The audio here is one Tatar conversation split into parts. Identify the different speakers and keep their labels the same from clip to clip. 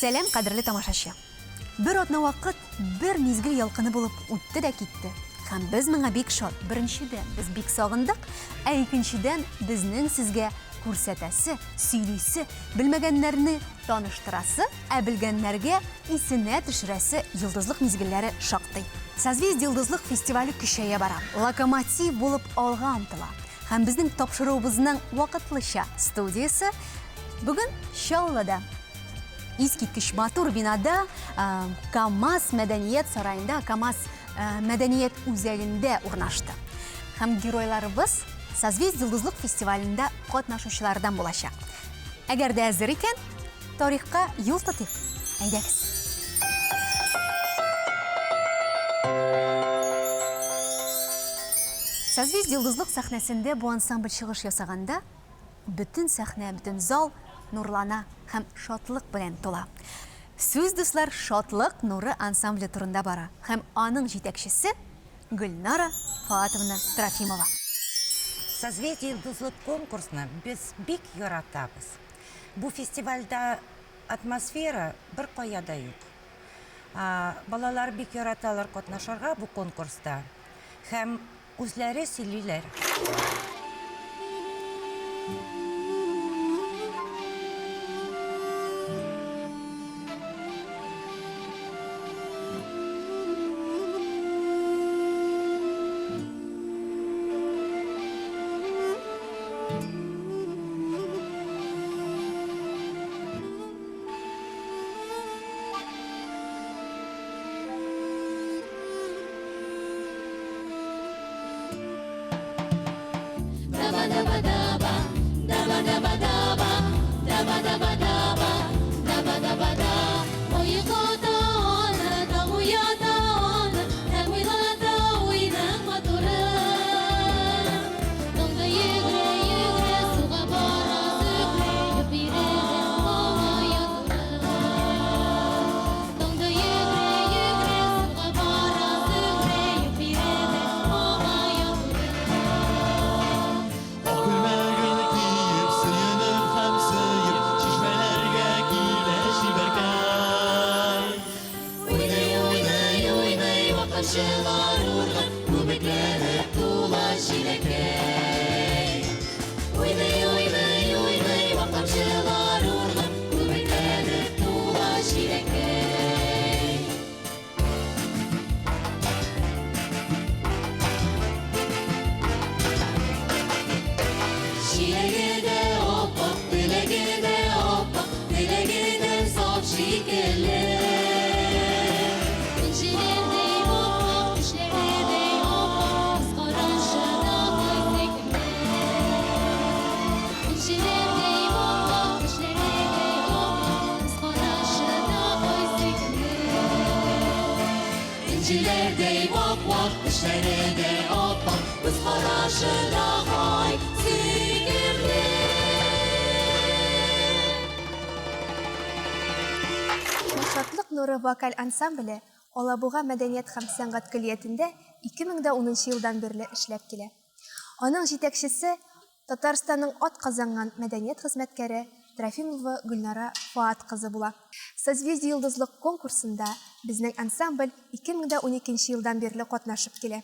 Speaker 1: Сәлам, кадерле тамашачы! Бер атна вакыт бер мизгел ялкыны булып үтте дә китте. Һәм без моңа бик шат. Беренчедән, без бик сагындык, ә икенчедән, безнең сезгә күрсәтәсе, сөйлисе, белмәгәннәрне таныштырасы, ә белгәннәргә исенә төшерәсе йолдызлык мизгелләре шактый. Созвездие йолдызлык фестивале көчәя бара, локомотив булып алга омтыла. Һәм безнең тапшыруыбызның вакытлыча студиясе бүген Чаллыда. Искиткеч матур бинада, КАМАЗ мәдәният сараенда, КАМАЗ мәдәният үзәгендә урнашты. Һәм геройларыбыз Созвездие йолдызлык фестивалендә катнашучылардан булачак. Әгәр дә әзер икән, тарихка юл тотыйк. Әйдәгез. Созвездие йолдызлык сәхнәсендә бу ансамбль чыгыш ясаганда, бөтен сәхнә, бөтен зал нурлана һәм шатлык белән тула. Сүз, дуслар, Шатлык нуры ансамбле турында бара һәм аның җитәкчесе Гөлнара Фоатовна Трофимова.
Speaker 2: Созвездие Йолдызлык конкурсны без бик яратабыз. Бу фестивальдә атмосфера беркая да юк. Балалар бик яраталар катнашырга бу конкурста һәм үзләре сөйлиләр.
Speaker 3: Шатлык нуры вокаль ансамбле Алабуга мәдәният һәм сәнгать көллиятендә 2010 нчы елдан бирле эшләп килә. Аның җитәкчесе, Татарстанның атказанган мәдәният хезмәткәре Трофимова Гөлнара Фоат кызы була. Созвездие-Йолдызлык конкурсында безнең ансамбль 2012 нче елдан бирле катнашып килә.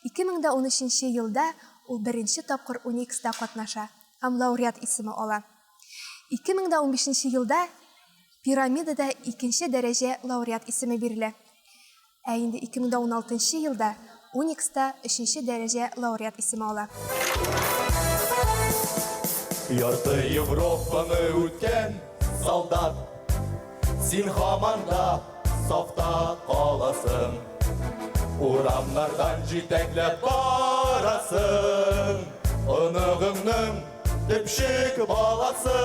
Speaker 3: 2013 нче елда ул беренче тапкыр Уникста катнаша һәм лауреат исеме ала. 2015 нче елда Пирамидада икенче дәрәҗә лауреат исеме бирелә. Ә инде 2016 нчы елда Уникста өченче дәрәҗә лауреат исеме ала.
Speaker 4: Ярты Европаны үткән солдат, Син һаман да сафта каласың. Урамнардан җитәкләп барасың, Оныгыңның Төпчек баласы.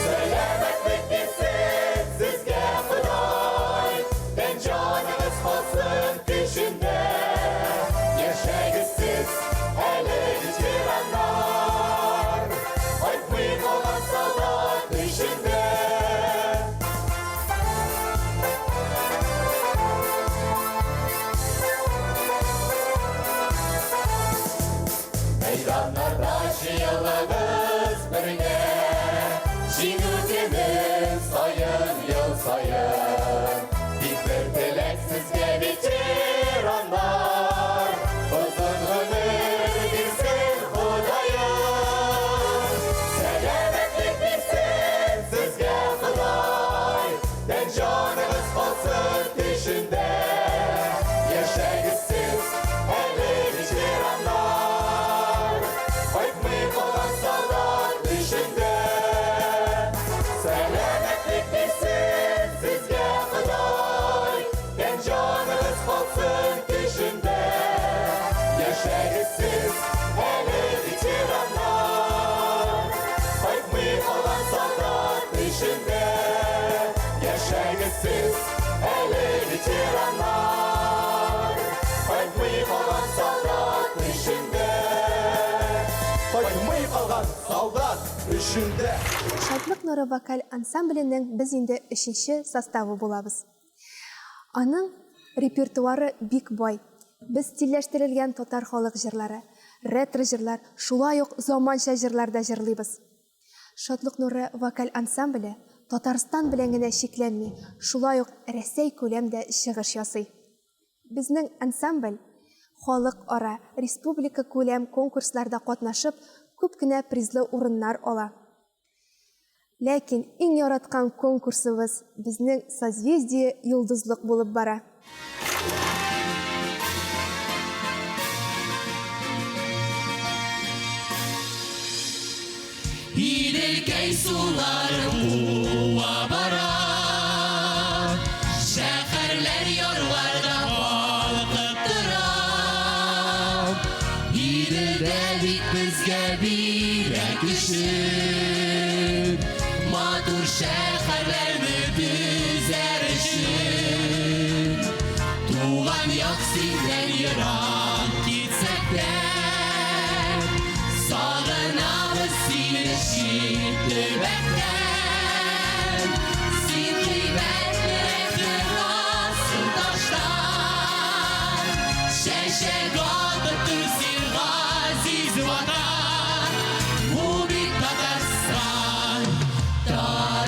Speaker 4: Сәламәтлек бирсен сезгә Ходай, Тән җаныгыз калсын көчендә. Яшәгез сез әле ветераннар, Кайтмый калган солдат өчен дә. Мәйданнарда җыелыгыз бергә, Җиңү көне саен. Саргаймый калган солдат өчен дә.
Speaker 3: Шатлык нуры вокаль ансамбленең без инде өченче составы булабыз. Аның репертуары бик бай. Без стильләштерелгән татар халык җырлары, ретро җырлар, шулай ук заманча җырлар да җырлыйбыз. Шатлык нуры вокаль ансамбле Татарстан белән генә чикләнми, шулай ук Рәсәй күләм дә чыгыш ясый. Безнең ансамбль халыкара, республикакүләм конкурсларда катнашып, күп кенә призлы урыннар ала. Ләкин иң яраткан конкурсыбыз безнең Созвездие Йолдызлык булып бара.
Speaker 4: Иделкәй сулары куа бара, Шәһәрләр ярларда балкып тора. Иделдә бит безгә бирә көчен, Матур шәһәрләрне төзәр өчен. Туган як синнән ерак китсәк тә, Сагынабыз сине чит төбәктән. Син кыйбәтлерәк торасың таштан, Чәчәк атып тор син, газиз Ватан. Бу бит Татарстан, Татарстан.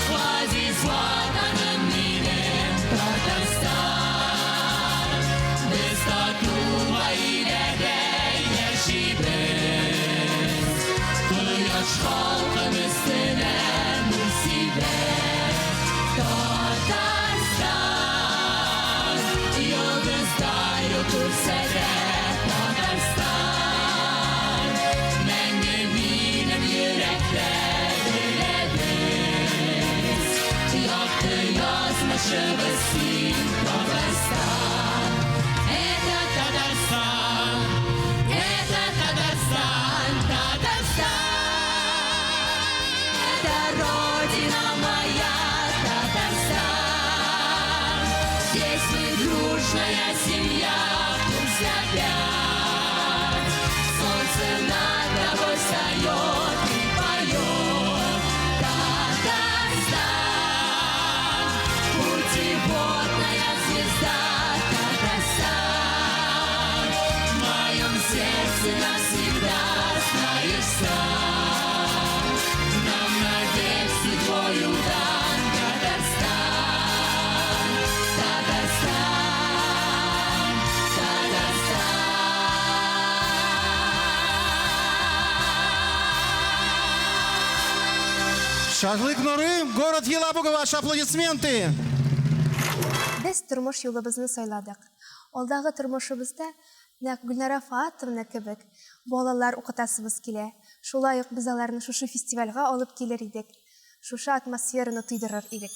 Speaker 4: Газиз Ватаным минем, Татарстан. Без тату гаиләдә яшибез. Кояш халкым өстенә нур сибә. Татарстан, йолдыздай күрсә дә Татарстан. Мәңге минем йөрәктә беләбез. Якты язмышыбыз син, Татарстан. Это Татарстан, это Татарстан, Татарстан. Это родина моя, Татарстан. Здесь мы дружная семья, пусть опять солнце над тобой встает и поет. Татарстан, путеводная звезда, Татарстан. В моем сердце навсегда знаешь сам. Нам навек судьбою дан Татарстан, Татарстан, Татарстан.
Speaker 5: Шатлык Нуры, город Елабуга, ваши аплодисменты.
Speaker 3: Без тормыш юлыбызны сайладык. Алдагы тормышыбызда нәкъ Гөлнара Фаатовна кебек балалар укытасыбыз килә. Шулай ук без аларны шушы фестивальгә алып килер идек. Шушы атмосфераны тойдырыр идек.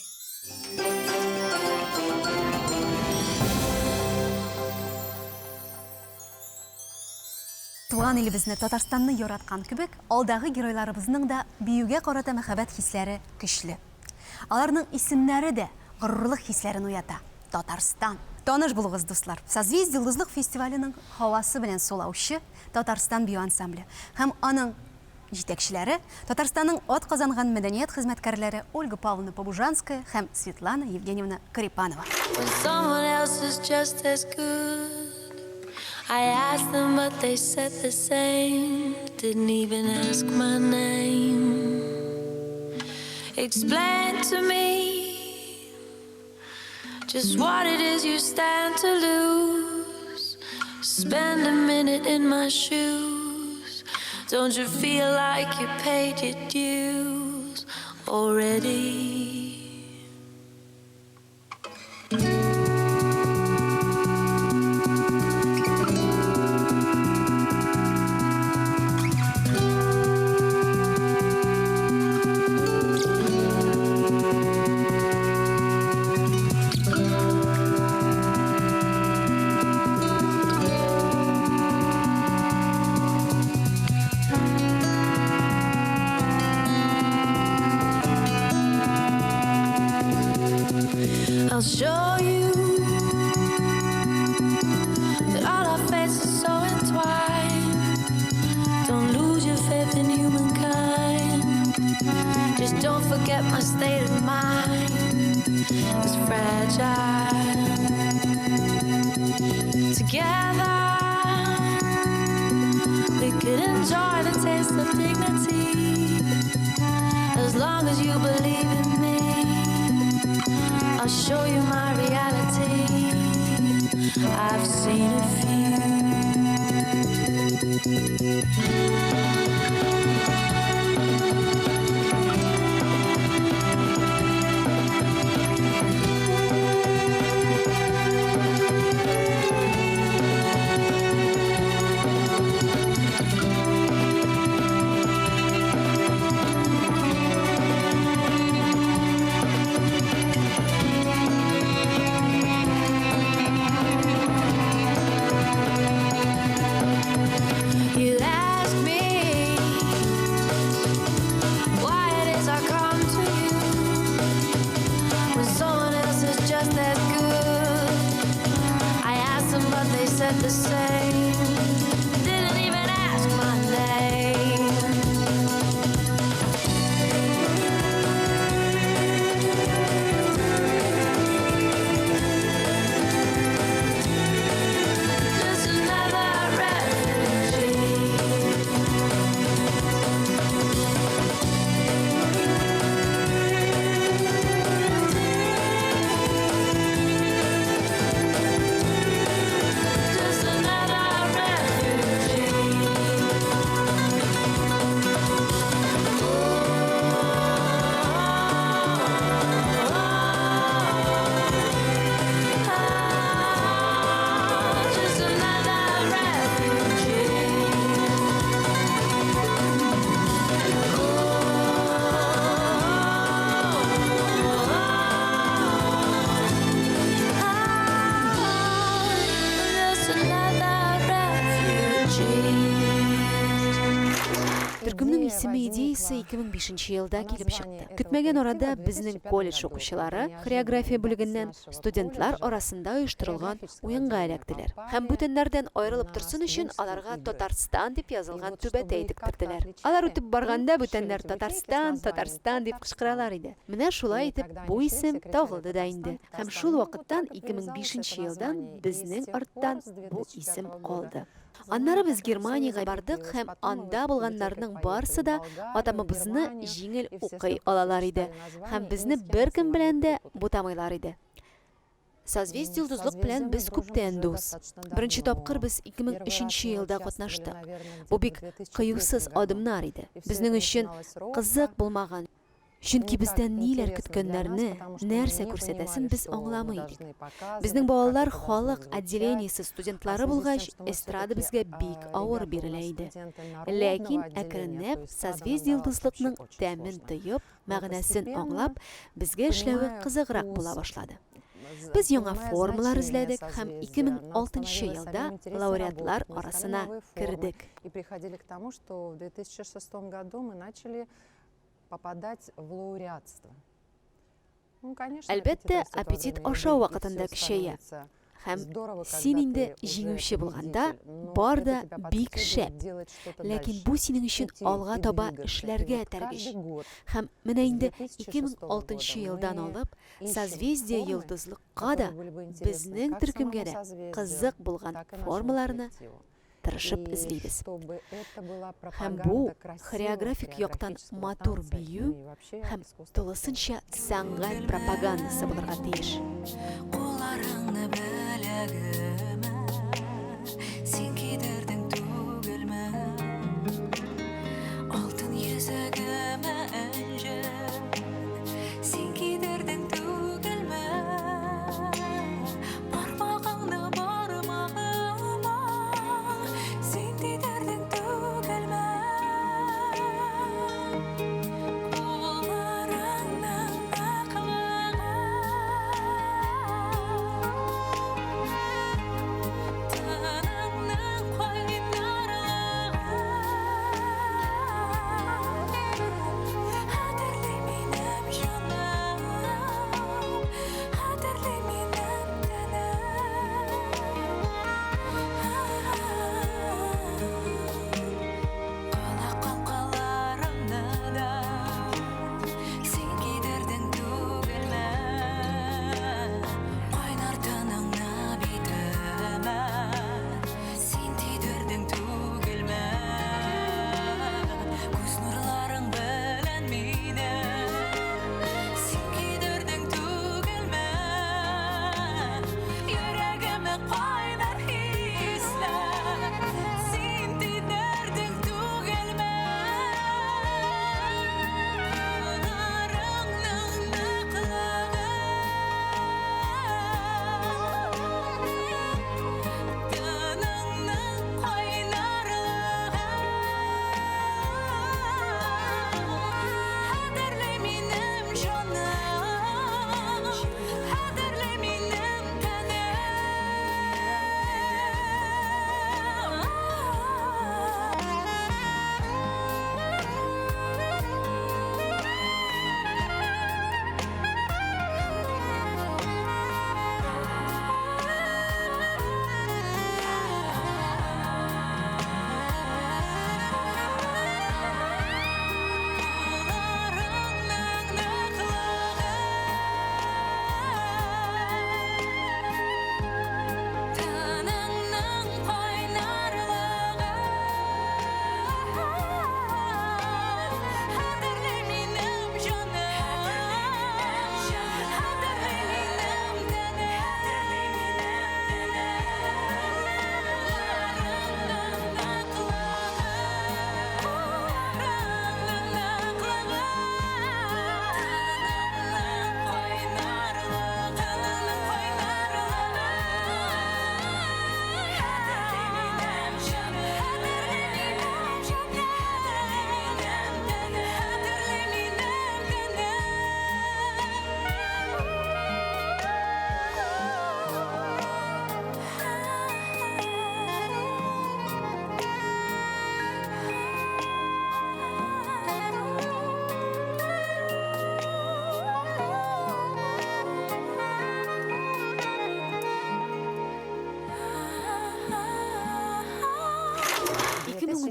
Speaker 1: Туган илебезне, Татарстанны яраткан кебек, алдагы геройларыбызның да биюгә карата мәхәббәт хисләре көчле. Аларның исемнәре дә горурлык хисләрен уята. Татарстан. Таныш булыгыз, дуслар. Созвездие Йолдызлык фестиваленең һавасы белән сулаучы Татарстан бию ансамбле һәм аның җитәкчеләре Татарстанның атказанган мәдәният хезмәткәрләре Ольга Павловна Побужанская һәм Светлана Евгеньевна Корепанова.
Speaker 6: When someone else is just as good. I asked them, but they said the same. Didn't even ask my name. Explain to me just what it is you stand to lose. Spend a minute in my shoes. Don't you feel like you paid your dues already? forget my state of mind is fragile. Together, we could enjoy the taste of dignity. As long as you believe in me, I'll show you my reality. I've seen a few. You ask me why it is I come to you when someone else is just as good. I asked them, but they said the same. Didn't even ask my name. Just another refugee. Just another refugee. Just another refugee. Just another refugee.
Speaker 1: Төркемнең исеме идеясе 2005 елда килеп чыкты. Көтмәгән арада безнең колледж укучылары хореография бүлегеннән студентлар арасында оештырылган уенга эләктеләр. Һәм бүтәннәрдән аерылып торсын өчен аларга Татарстан дип язылган түбәтәй тектерделәр. Алар үтеп барганда бүтәннәр Татарстан, Татарстан дип кычкыралар иде. Менә шулай итеп бу исем тагылды да инде. Һәм шул вакыттан 2005 елдан безнең арттан бу исем калды. Аннары без Германиягә бардык һәм анда булганнарның барсы да атамыбызны җиңел укый алалар иде һәм безне беркем белән дә бутамыйлар иде. Созвездие Йолдызлык белән без күптән дус. Беренче тапкыр без 2003 елда катнаштык. Бу бик кыюсыз адымнар иде. Безнең өчен кызык булмаган, чөнки бездән ниләр көткәннәрне, нәрсә күрсәтәсен без аңламый идек. Безнең балалар халык отделениесе студентлары булгач, эстрада безгә бик авыр бирелә иде. Ләкин әкренләп Созвездие Йолдызлыкның тәмен тоеп, мәгънәсен аңлап, безгә эшләве кызыграк була башлады. Без яңа формалар эзләдек һәм 2006 елда лауреатлар арасына кердек.
Speaker 7: И приходили к тому, что в 2006 году мы начали попадать в лауреатство. Ну, конечно,
Speaker 1: Әлбәттә, аппетит ашау вакытында көчәя. Һәм син инде җиңүче булганда, бар да бик шәп. Ләкин бу синең өчен алга таба эшләргә этәргеч. Һәм менә инде 2006 елдан алып Созвездие Йолдызлыкка да, безнең төркемгә дә кызык булган формаларны тырышып эзлибез. Һәм бу хореографик яктан матур бию һәм тулысынча сәнгать пропагандасы булырга тиеш.
Speaker 6: Кулларыңны беләгемә син кидердең түгелме? Алтын йөзегемә энҗе син кидердең түгелме? Бармагыңны бармагыма син тидердең түгелме? Кулларыңның ныклыгы.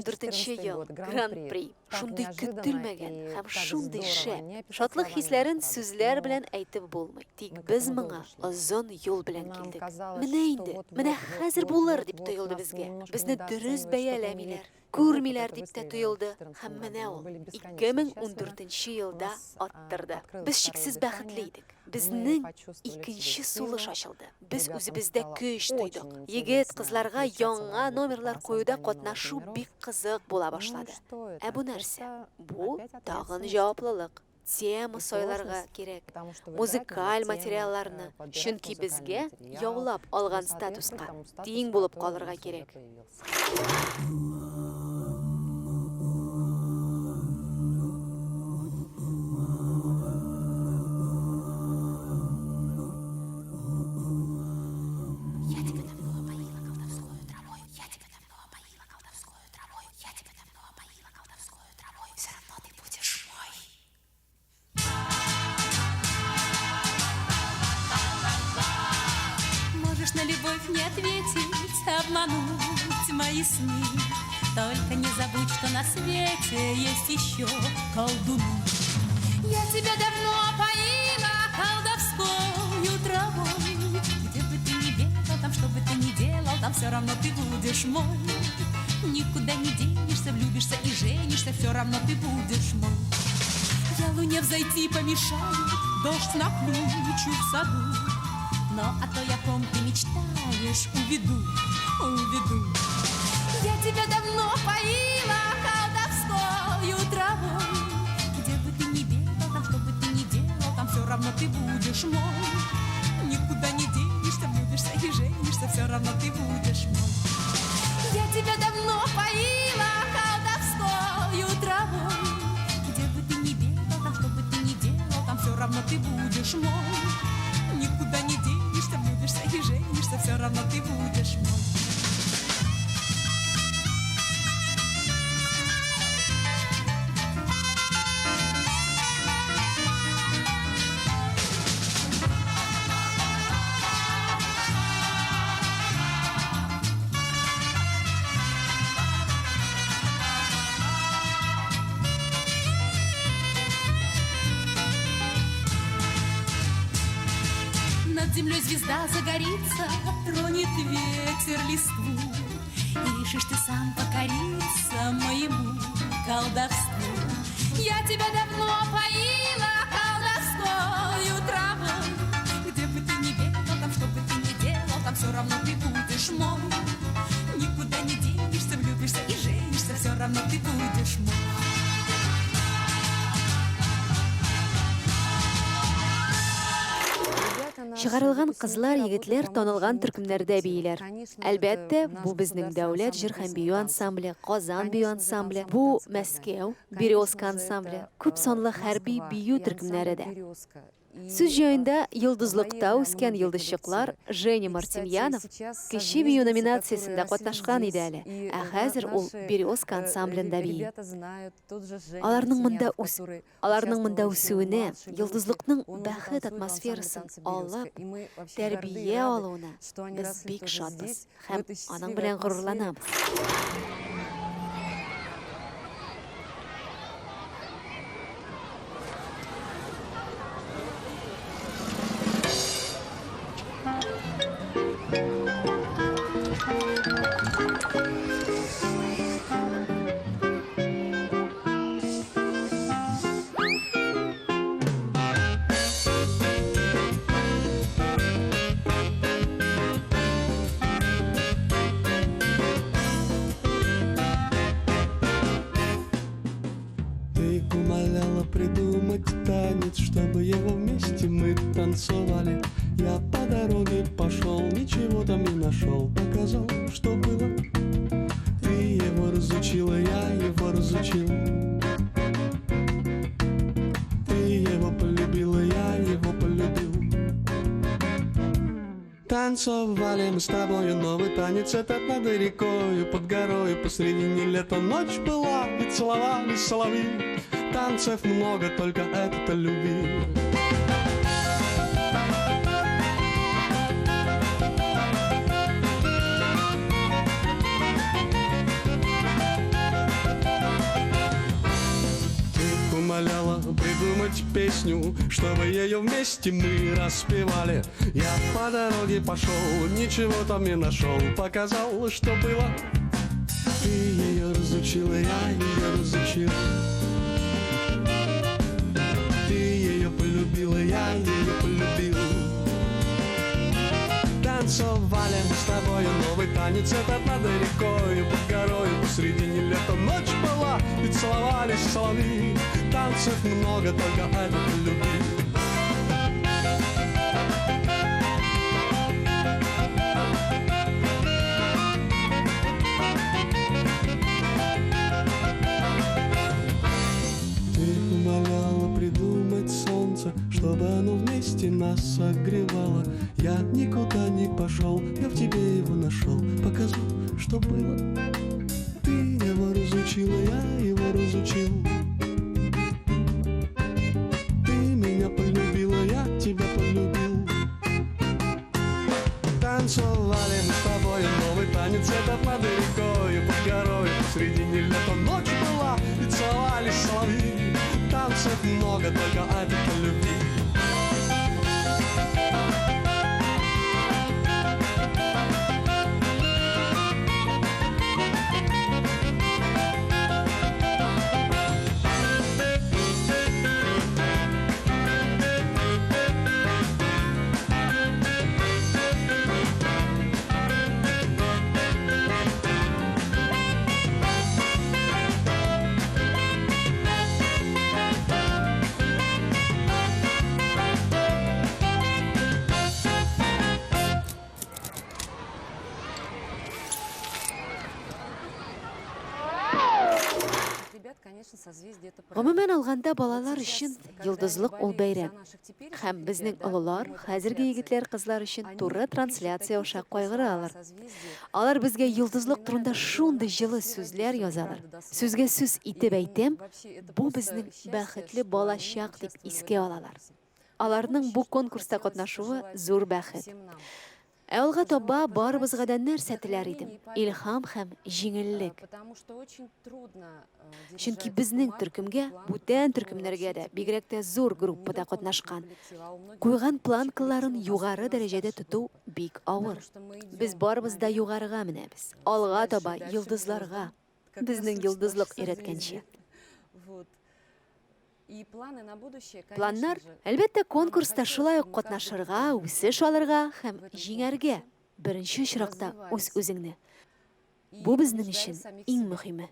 Speaker 8: 2014 ел, Гран-при. Шундый көтелмәгән һәм шундый шәп. Шатлык хисләрен сүзләр белән әйтеп булмый. Тик без моңа озын юл белән килдек. Менә инде, менә хәзер булыр дип тоелды безгә. Безне дөрес бәяләмиләр, күрмиләр дип тә тоелды. Һәм менә ул, 2014 елда аттырды. Без чиксез бәхетле идек. Безнең икенче сулыш ачылды. Без үзебездә көч тойдык. Егет, кызларга яңа номерлар куюда катнашу бик кызык була башлады. Ә бу нәрсә? Бу тагын җаваплылык. Тема сайларга кирәк, музыкаль материалларны, чөнки безгә яулап алган статуска тиң булып калырга кирәк.
Speaker 6: Я тебя давно опоила колдовскою травой, я тебя давно опоила колдовскою травой, я тебя давно опоила колдовскою травой, все равно ты будешь мой. Можешь на любовь не ответить, обмануть мои сны. Только не забудь, что на свете есть еще колдуны. Я тебя давно опоила колдовскою травой. Где бы ты ни бегал, там что бы ты ни делал, там все равно ты будешь мой. Никуда не денешься, влюбишься и женишься, все равно ты будешь мой. Я луне взойти помешаю, дождь наключу в саду. Но о той, о ком ты мечтаешь, уведу, уведу. Я тебя давно поила колдовскою травой. Где бы ты ни бегал, там что бы ты ни делал, там все равно ты будешь мой. Никуда не денешься, влюбишься и женишься, все равно ты будешь мой. Я тебя давно поила колдовскою травой. Где бы ты ни бегал, там что бы ты ни делал, там все равно ты будешь мой. Никуда не денешься, влюбишься и женишься, все равно ты будешь мой. Над землей звезда загорится, тронет ветер листву, И решишь ты сам покориться моему колдовству. Я тебя давно поила колдовскою травой. Где бы ты ни бегал, там что бы ты ни делал, там все равно ты будешь мой. Никуда не денешься, влюбишься и женишься, все равно ты будешь мой.
Speaker 8: Чыгарылган кызлар, егетләр танылган төркемнәрдә бииләр. Әлбәттә, бу безнең дәүләт җыр һәм бию ансамбле, Казан бию ансамбле, бу Мәскәү, Березка ансамбле, күп санлы хәрби бию төркемнәре дә. Сүз җаенда Йолдызлыкта үскән йолдызчыклар Женя Мартемьянов кече бию номинациясендә катнашкан иде әле, ә хәзер ул Березка ансамблендә бии. Аларның монда үс Аларның монда үсүенә, Йолдызлыкның бәхет атмосферасын алып, тәрбия алуына без бик шатбыз һәм аның белән горурланабыз.
Speaker 9: Ты умоляла придумать танец, чтобы его вместе мы танцевали. Я по дороге пошел, ничего там не нашел, показал, что было. Ты его разучила, я его разучил. Ты его полюбила, я его полюбил. Танцевали мы с тобою новый танец этот над рекою, под горою, посредине лета ночь была, и целовались соловьи. Танцев много, только это любви. придумать песню, чтобы ее вместе мы распевали. Я по дороге пошел, ничего там не нашел, показал, что было. Ты ее разучила, я ее разучил. Ты ее полюбила, я ее полюбил. Танцевали мы с тобою новый танец этот над рекою, под горою, посредине лета ночь была, и целовались соловьи. Танцев много, только этот люби. Ты умоляла придумать солнце, чтобы оно вместе нас согревало. Я никуда не пошел, я в тебе его нашел, показал, что было. Ты его разучила, я его разучил. Ты меня полюбила, я тебя полюбил. Танцевали мы с тобою новый танец этот над рекою, под горою, посредине лета ночь была, и целовались соловьи. Танцев много, только этот любви.
Speaker 8: Гомумән алганда, балалар өчен йолдызлык ул бәйрәм. Һәм безнең олылар, хәзерге егетләр-кызлар өчен туры трансляция аша кайгыралар. Алар безгә йолдызлык турында шундый җылы сүзләр язалар. Сүзгә сүз итеп әйтәм, бу безнең бәхетле балачак дип искә алалар. Аларның бу конкурста катнашуы зур бәхет. Ә алга таба барыбызга да нәрсә теләр идем? Илһам һәм җиңеллек. Чөнки безнең төркемгә, бүтән төркемнәргә дә, бигрәк тә зур группада катнашкан, куйган планкаларын югары дәрәҗәдә тоту бик авыр. Без барыбыз да югарыга менәбез, алга таба, йолдызларга, безнең йолдызлык өйрәткәнчә. Планнар, әлбәттә, конкурста шулай ук катнашырга, үсеш алырга һәм җиңәргә, беренче очракта үз-үзеңне. Бу безнең өчен иң мөһиме.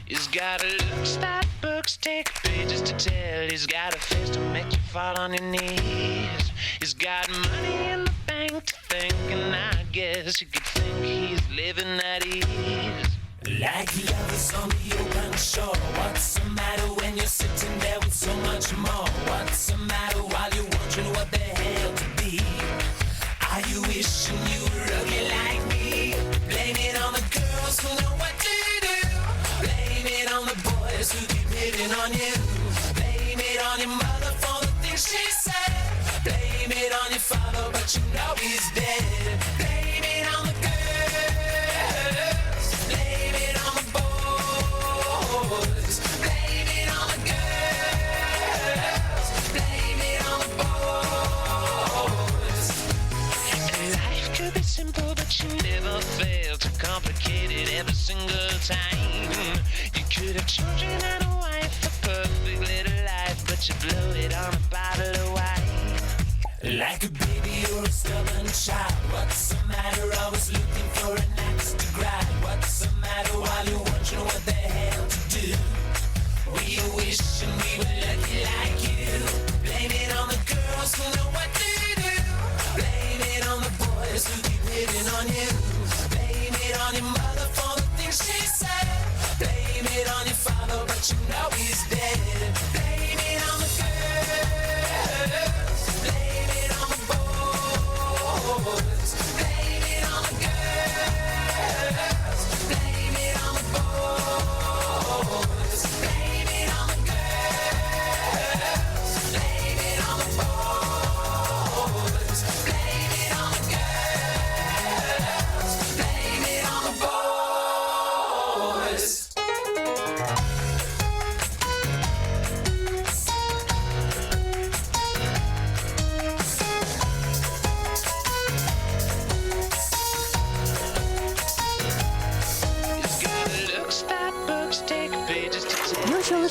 Speaker 6: He's got a looks that books take pages to tell. He's got a face to make you fall on your knees. He's got money in the bank to think, and I guess you could think he's living at ease. Like lovers on the open shore. What's the matter when you're sitting there with so much more? What's the matter while you're wondering what the hell to be? Are you wishing you were ugly like me? Blame it on the girls who know what to do. Blame it on the boys who keep hitting on you. Blame it on your mother for the things she said. Blame it on your father, but you know he's dead. Blame it on the girls. Blame it on the boys. Blame it on the girls. Blame it on the boys. And life could be simple, but you never fail to complicate it every single time. You could have children and a wife, a perfect little life, but you blow it on a bottle of wine. Like a baby or a stubborn child. What's the matter? Always looking for an axe to grind. What's the matter while you're wondering what the hell to do? We are wishing we were lucky like you. Blame it on the girls who know what to do. Blame it on the boys who keep hitting on you. Blame it on your mother for the things she said. Blame it on your father, but you know he's dead. Blame it on the girls. Blame it on the boys. Blame it on the girls. Blame it on the boys. Blame it on the girls. Blame it on the boys. Blame it on the girls. Blame it on the boys.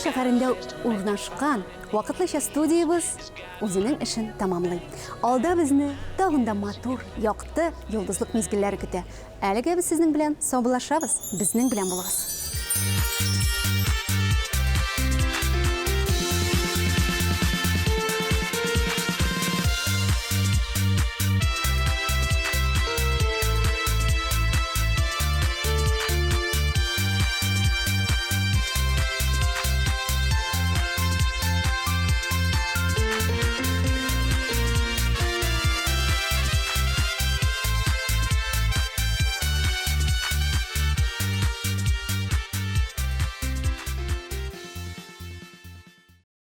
Speaker 1: шәһәрендә урнашкан вакытлыча студиябез үзенең эшен тәмамлый. Алда безне тагын да матур, якты йолдызлык мизгелләре көтә. Әлегә без сезнең белән саубуллашабыз. Безнең белән булыгыз.